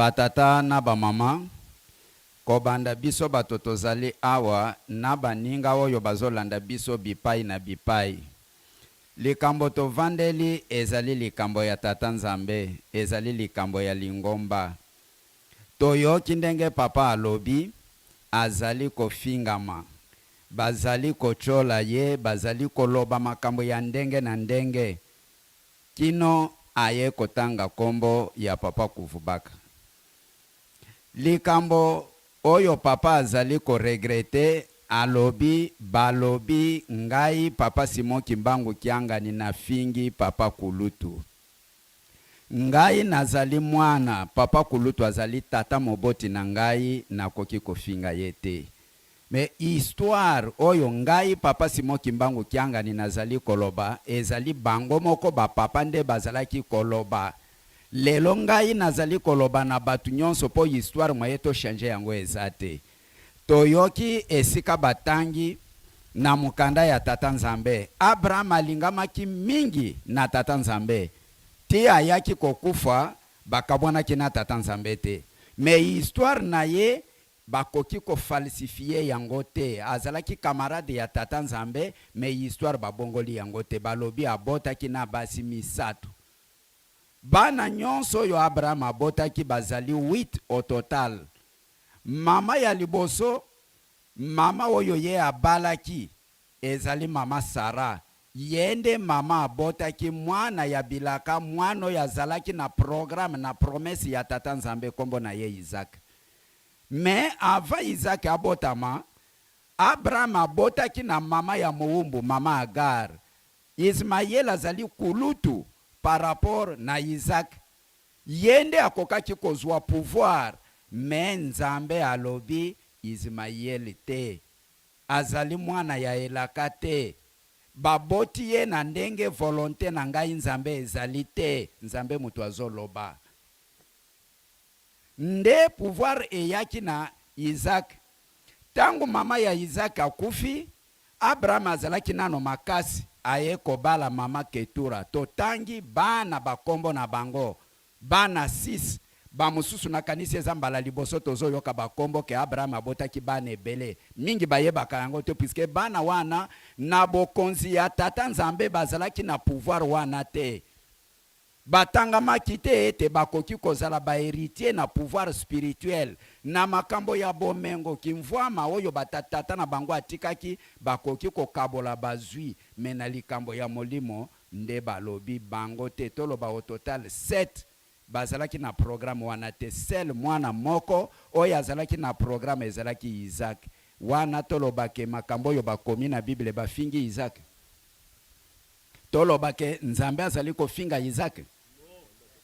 Ba tata na ba mama, kobanda biso bato tozali awa na baninga oyo bazolanda biso bipai na bipai, likambo tovandeli ezali likambo ya Tata Nzambe, ezali likambo ya lingomba. Toyoki ndenge papa alobi, azali kofingama, bazali kotyola ye, bazali koloba makambo ya ndenge na ndenge, kino aye kotanga kombo ya papa Kuvubaka. Likambo oyo papa azali ko regretter, alobi, balobi ngai papa Simon Kimbangu Kiangani nafingi papa Kulutu. Ngai nazali mwana, papa Kulutu azali tata moboti na ngai, nakoki kofinga ye te. Mais histoire oyo ngai papa Simon Kimbangu Kiangani nazali koloba ezali bango moko ba papa nde bazalaki koloba. Lelo ngai nazali koloba na batu nyonso po histoire moyen to changer yango eza te. Toyoki esika batangi na mokanda ya Tata Nzambe, Abraham alingamaki mingi na Tata Nzambe ti ayaki kokufa bakabwanaki na Tata Nzambe te. Mais histoire na ye Bakoki ko falsifier yango te. Azalaki camarade ya tata Nzambe mais histoire babongoli yango te. Balobi abotaki na basi misatu. Bana nyonso oyo Abraham abotaki bazali huit au total. Mama ya liboso, mama oyo ye abalaki Ezali mama Sarah. Ye nde mama abotaki mwana ya bilaka, mwana oyo azalaki na programme, na promesse ya Tata Nzambe, kombo na ye Isaac. Mais avant Isaac abotama, Abraham abotaki na mama ya mowumbu, mama Agar. Ismaël azali kulutu par rapport na Isaac. Ye nde akokaki kozua pouvoir, mais Nzambe alobi Ismaël te. Azali mwana ya elaka te. Baboti ye na ndenge volonte na ngai Nzambe ezali te. Nzambe mutu azo loba. Nde pouvoir eyaki na Isaac. Tango mama ya Isaac akufi, Abraham azalaki nano makasi, aye kobala mama Ketura. Totangi bana ba kombo na bango. Bana 6, ba mosusu nakanisi eza mbala liboso tozo yoka ba kombo ke Abraham abotaki bana ebele. Mingi bayebaka yango te puisque bana wana na bokonzi ya Tata Nzambe bazalaki na pouvoir wana te. Batangamaki te ete bakoki kozala ba heritiers na pouvoir spirituel. Na makambo ya bomengo, kimvuama oyo ba tata na bango atikaki bakoki kokabola bazui mais na likambo ya molimo Nde balobi bango te toloba au total 7 bazalaki na programme wana te seul mwana moko oyo azalaki na programme ezalaki Isaac wana toloba ke makambo oyo bakomi na bible bafingi Isaac? Toloba ke Nzambe azali kofinga Isaac?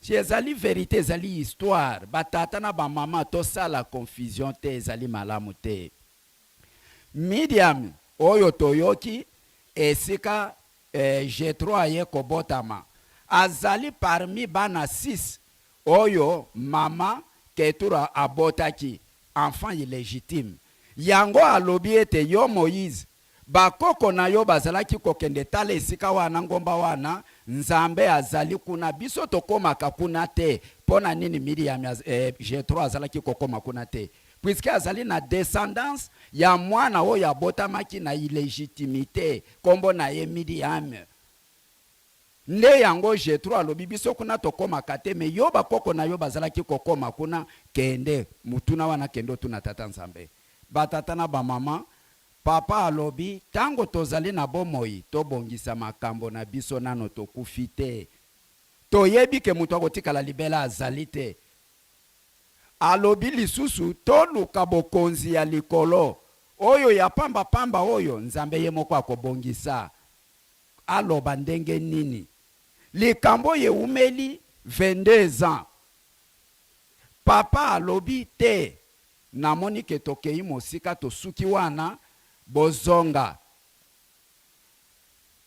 Si ezali verite ezali histoire ba tata na ba maman tosala confusion te ezali malamu te Midiam oyo toyoki esika Jethro aye kobotama. Azali parmi bana six oyo mama Ketura abotaki, enfant illegitime. Yango alobi ete yo Moïse, bakoko na yo bazalaki kokende tala esika wana, ngomba wana, Nzambe azali kuna, biso tokomaka kuna te. Pona nini Miriam, Jethro azalaki kokoma kuna te? Puisque azali na descendance ya mwana oyo abotamaki na illegitimite, kombo na ye Miriam. Nde yango Jethro alobi biso kuna tokomaka te, mais yo bakoko na yo bazalaki kokoma kuna, kende, motuna wana kende otuna Tata Nzambe. Ba tata na ba mama, papa alobi tango tozali na bomoi tobongisa makambo na biso nano tokufi te. Toyebi ke moto akotikala libela azali te. Alobi lisusu, Toluka bokonzi ya likolo. Oyo ya pamba pamba oyo, Nzambe ye moko akobongisa. Aloba ndenge nini? Likambo oyo ewumeli 22 ans. Papa alobi te, namoni ke tokeyi mosika, tosuki wana, bozonga.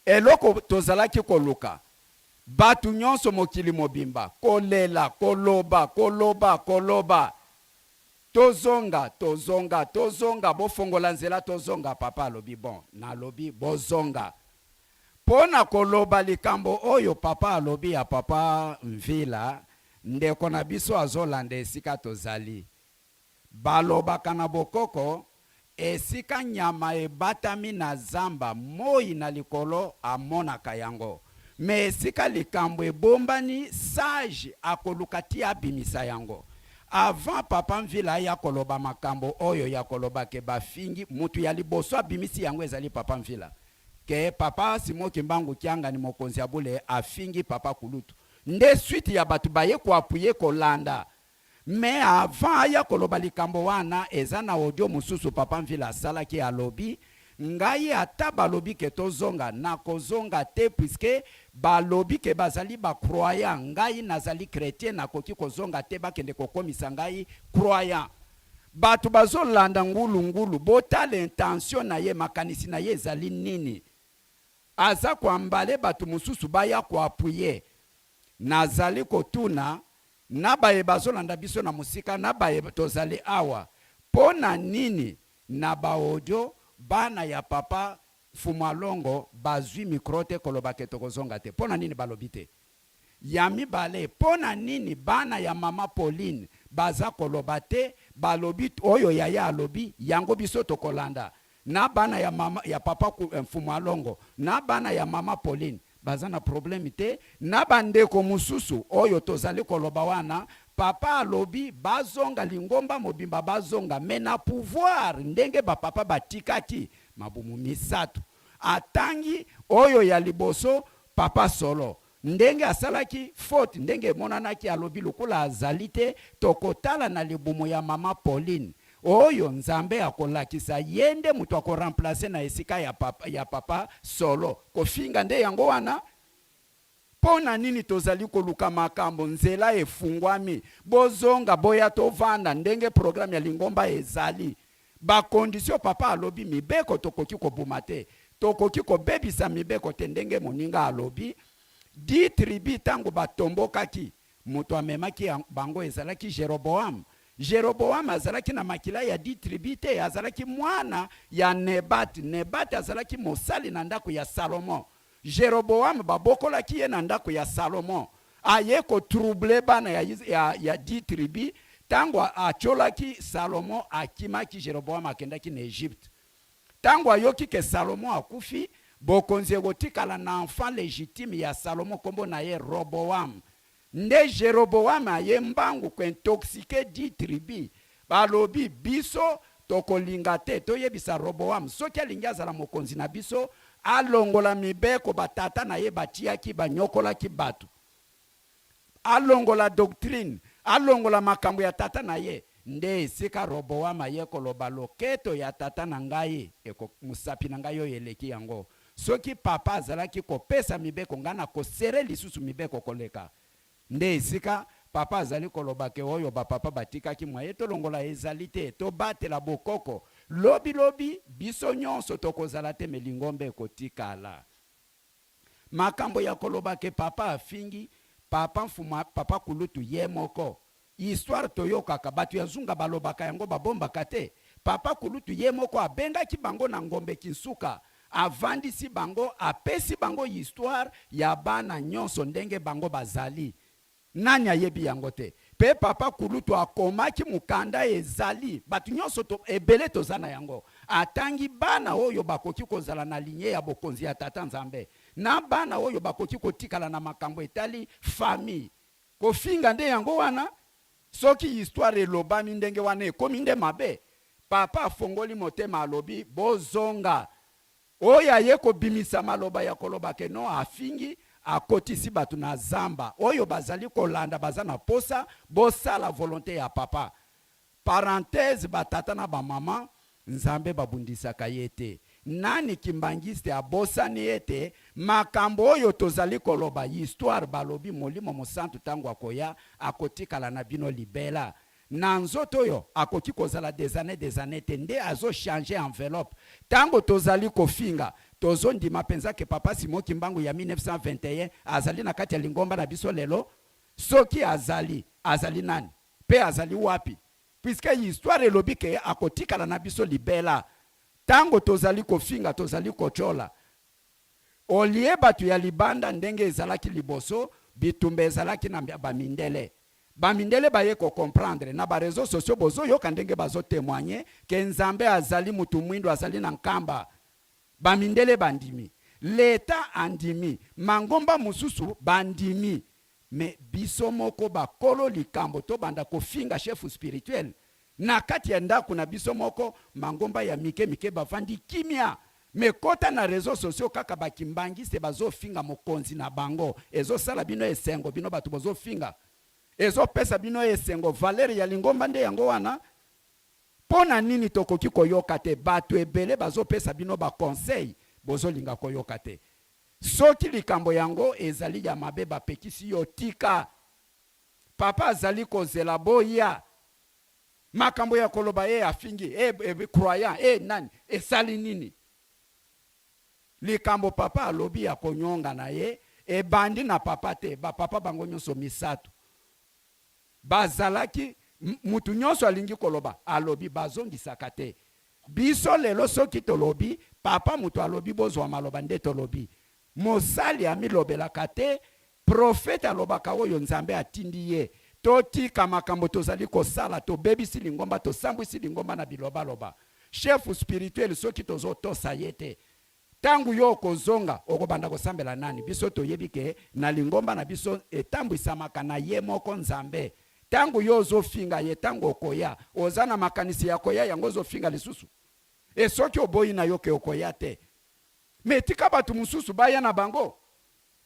Eloko tozalaki koluka, batu nyonso mokili mobimba, kolela, koloba, koloba, koloba, Tozonga, tozonga, tozonga, bofongola nzela tozonga. Papa alobi, Bon, nalobi, bozonga. Mpo na koloba likambo oyo papa alobi ya papa Mvila, Ndeko na biso azolanda esika tozali. Balobaka na bokoko, esika nyama ebatami na zamba, moi na likolo amonaka yango. Mais esika likambo ebombani, sage akoluka ti abimisa yango. Avant papa Mvila aya koloba makambo oyo ya koloba ke bafingi, mutu ya liboso abimisi yango ezali papa Mvila. Ke papa Simon Kimbangu Kiangani mokonzi ya bule afingi papa kulutu. Nde suite ya batu baye ko appuyer kolanda. Mais avant aya koloba likambo wana eza na audio mususu papa Mvila asalaki alobi ngai ata balobi ke tozonga nakozonga te puisque balobi ke bazali ba croyant ngai nazali chretien nakoki kozonga te bakende kokomisa ngai croyant. Batu bazolanda ngulu ngulu botala intention na ye makanisi na ye ezali nini? Aza ko emballer batu mususu baya ko appuyer. Nazali kotuna na baye bazolanda biso na mosika na baye tozali awa, mpo na nini na ba audio bana ya papa Mfumu-a-Longo bazui micro te koloba ke tokozonga te? Mpo na nini balobi te? Ya mibale, mpo na nini bana ya mama Pauline baza koloba te? Balobi oyo yaya alobi, yango biso tokolanda. Na bana ya mama ya papa Mfumu-a-Longo na bana ya mama Pauline baza na problème te na ba ndeko mususu oyo tozali koloba wana papa alobi bazonga lingomba mobimba bazonga mais na pouvoir ndenge ba papa batikaki mabumu misatu atangi oyo ya liboso papa solo ndenge asalaki faute ndenge emonanaki alobi lokola azali te tokotala na libumu ya mama Pauline oyo Nzambe akolakisa ye nde moto ako remplacer na esika ya papa, ya papa solo. Kofinga nde yango wana? Mpo na nini tozali koluka makambo? Nzela efungwami, bozonga, boya tovanda ndenge programme ya lingomba ezali. Ba conditions papa alobi, mibeko tokoki kobuma te, tokoki kobebisa mibeko te ndenge moninga alobi. Dix tribus tango batombokaki, Moto amemaki bango ezalaki Jeroboam. Jeroboam azalaki na makila ya dix tribus te, azalaki mwana ya Nebat. Nebat azalaki mosali na ndako ya Salomon. Jeroboam babokolaki ye na ndako ya Salomon. Aye ko troubler bana ya, ya, ya dix tribus. Tango atiolaki Salomon, akimaki. Jeroboam akendaki na Egypte. Tango ayoki ke Salomon akufi, bokonzi ekotikala na enfant legitime ya Salomon kombo na ye Roboam. Nde Jeroboam aye mbangu ko intoxiquer dix tribus. Balobi, biso tokolinga te, toyebisa Roboam soki alingi azala mokonzi na biso, alongola mibeko ba tata na ye batiyaki, banyokolaki batu. Alongola doctrine, alongola makambo ya tata na ye. Nde esika Roboam aye koloba, Loketo ya tata na ngai eko, mosapi na ngai oyo eleki yango. Soki papa azalaki kopesa mibeko, ngai nakoserrer lisusu mibeko koleka. Nde esika papa azali koloba ke oyo ba papa batikaki moyen tolongola ezali te, tobatela bokoko. Lobi lobi biso nionso tokozala te mais lingomba ekotikala. Makambo ya koloba ke papa afingi papa mfuma papa kulutu ye moko histoire toyokaka batu ya zunga balobaka yango babombaka te papa kulutu ye moko abengaki bango na ngombe kinsuka avandisi bango apesi bango histoire ya bana nyonso ndenge bango bazali Nani ayebi yango te? Pe papa kulutu akomaki mukanda ezali batu nionso to ebele toza na yango atangi bana oyo bakoki kozala na ligne ya bokonzi ya tata nzambe na bana oyo bakoki kotikala na makambo etali famille kofinga nde yango wana soki histoire elobami ndenge wana ekomi nde mabe papa afongoli motema alobi bozonga Oyo aye kobimisa maloba ya koloba ke non afingi, akotisi batu na zamba. Oyo bazali kolanda baza na posa bosala volonte ya papa. Parenthèse ba tata na ba maman Nzambe babundisaka ye te. Nani kimbanguiste abosani ete makambo oyo tozali koloba histoire balobi molimo mosantu tango akoya akotikala na bino libela. Na nzoto oyo akoki kozala des annees des annees te nde azo changer enveloppe tango tozali kofinga tozo ndima penza ke papa Simon Kimbangu ya 1921 azali na kati ya lingomba na biso lelo? Soki azali azali nani? Pe azali wapi? Puisque histoire elobi ke akotikala na biso libela tango tozali kofinga tozali kotiola au lieu batu ya libanda ndenge ezalaki liboso bitumba ezalaki na ba mindele. Ba mindele baye ko comprendre na ba reseaux sociaux bozo yoka ndenge bazo temoigner que Nzambe azali mutu mwindu azali na Nkamba. Ba mindele bandimi. L'etat andimi. Mangomba mosusu bandimi. Mais biso moko ba kolo likambo tobanda kofinga chef spirituel na kati ya ndaku na biso moko. Mangomba ya mike mike bavandi kimia, mais kota na reseaux sociaux kaka ba kimbanguiste bazofinga mokonzi na bango. Ezosala bino esengo? Bino bato bozofinga, ezopesa bino esengo? Valeur ya lingomba nde yango wana? Mpo na nini tokoki koyoka te? Bato ebele bazopesa bino baconseil, bozolinga koyoka te. Soki likambo yango ezali ya mabe, bapekisi yo, tika. Papa azali kozela boya. Makambo ya koloba ye afingi e, e, croyant e nani, esali nini? Likambo papa alobi ya konyonga na ye ebandi na papa te. Bapapa bango nyonso misato bazalaki, mutu nyonso alingi koloba alobi, bazongisaka te. Biso lelo soki tolobi, papa moto alobi bozwa maloba nde tolobi. Mosali amilobelaka te, prophète alobaka oyo Nzambe atindi ye. Totika makambo tozali kosala, tobebisi lingomba, tosambwisi lingomba na bilobaloba. Chef spirituel soki tozotosa ye te, ntango yo okozonga okobanda kosambela nani? Biso toyebi ke na lingomba na biso etambwisamaka na ye moko Nzambe. Ntango yo ozofinga ye, ntango okoya oza na makanisi ya koya, yango ozofinga lisusu. E soki oboyi na yo ke okoya te, mais tika bato mosusu baya na bango,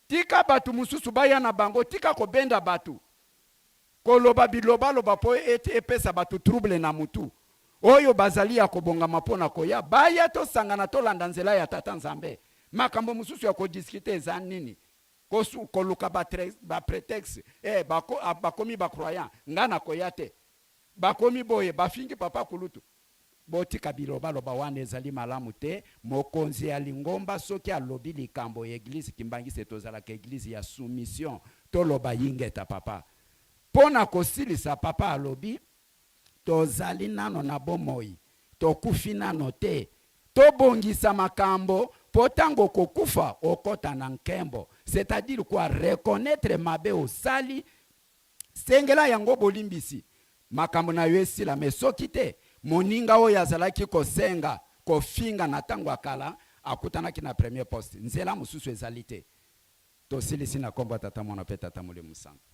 tika bato mosusu baya na bango, tika kobenda bato koloba bilobaloba mpo epesa bato trouble na mutu. Oyo bazali ya kobongama mpo na koya, baya, tosangana, tolanda nzela ya Tata Nzambe. Makambo mosusu ya kodiscuter eza nini? Koluka baprétexte eh, bakomi bacroyant, nga nakoya te, bakomi boye, bafingi papa kulutu. Botika bilobaloba wana, ezali malamu te. Mokonzi ya lingomba soki alobi likambo ya église kimbanguiste, tozalaka église ya soumission. Toloba yingeta papa. Mpo na kosilisa, papa alobi tozali nano na bomoi, tokufi nano te. Tobongisa makambo mpo ntango okokufa okɔta na nkembo. C'est-à-dire quoi? Reconnaître mabe osali, sengela yango bolimbisi, makambo na yo esila. Mais soki te, moninga oyo azalaki kosenga kofinga na ntango ya kala akutanaki na premier poste. Nzela mosusu ezali te. Tosilisi na nkombo ya Tata, Mwana mpe Tata Molimo Santo.